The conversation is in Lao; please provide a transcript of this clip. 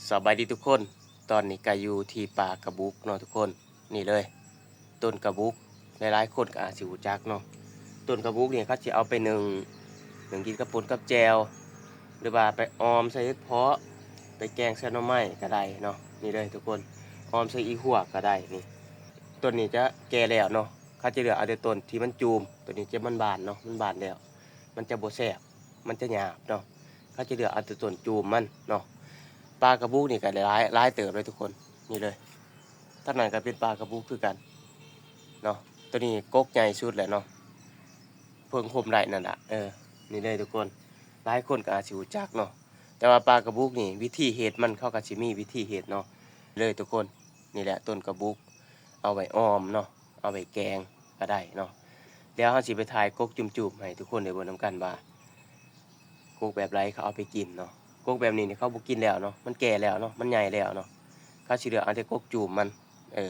ສະບາຍດີທຸກຄົນ, ຕອນນີ້ກໍຢູ່ທີ່ປ່າກະບຸກເນາະທຸກຄົນ. ນີ້ເລີຍ ຕົ້ນກະບຸກ ຫຼາຍໆຄົນກໍອາດຊິຮູ້ຈັກເນາະ. ຕົ້ນກະບຸກນີ້ເຂົາຊິເອົາໄປໜຶ້ງ ໜຶ້ງກິນກັບປົ່ນກັບແຈ່ວ ຫຼືວ່າໄປອ່ອມໃສ່ເຫັດເພາະ ໄປແກງໃສ່ໜໍ່ໄມ້ກໍໄດ້ເນາະ. ນີ້ເລີຍທຸກຄົນ ອ່ອມໃສ່ອີ່ຫົວກໍໄດ້ນີ້. ຕົ້ນນີ້ຈະແກ່ແລ້ວເນາະ, ເຂົາຈະເລືອກເອົາແຕ່ຕົ້ນທີ່ມັນຈູມ. ໂຕນີ້ຈະມັນບານເນາະ, ມັນບານແລ້ວ ມັນຈະບໍ່ແຊບ ມັນຈະຫຍາບເນາະ. ເຂົາຈະເລືອກເອົາແຕ່ຕົ້ນຈູມມັນເນາະ. ປ່າກະບຸກນີ້ກໍຫຼາຍ ຫຼາຍເຕີບເລີຍທຸກຄົນ. ນີ້ເລີຍ ທາງນັ້ນກໍເປັນປ່າກະບຸກຄືກັນເນາະ. ໂຕນີ້ກົກໃຫຍ່ສຸດແຫຼະເນາະ, ເພິ່ງໂຮມໄດ້ນັ້ນລະ. ເອີ ນີ້ເລີຍທຸກຄົນ ຫຼາຍຄົນກໍອາດຊິຮູ້ຈັກເນາະ. ແຕ່ວ່າປ່າກະບຸກນີ້ ວິທີເຮັດມັນ ເຂົາກໍຊິມີວິທີເຮັດເນາະ. ເລີຍທຸກຄົນ ນີ້ແຫຼະຕົ້ນກະບຸກ ເອົາໄວ້ອ່ອມເນາະ, ເອົາໄວ້ແກງກໍໄດ້ເນາະ. ແລ້ວເຮົາຊິໄປຖ່າຍກົກຈູມໆໃຫ້ທຸກຄົນໄດ້ເບິ່ງນຳກັນວ່າ ກົກແບບໃດເຂົາເອົາໄປກິນເນາະ. ກົກແບບນີ້ນີ້ເຂົາບໍ່ກິນແລ້ວເນາະ, ມັນແກ່ແລ້ວເນາະ, ມັນໃຫຍ່ແລ້ວເນາະ. ເຂົາຊິເລືອກເອົາແຕ່ກົກຈູມມັນ ເອີ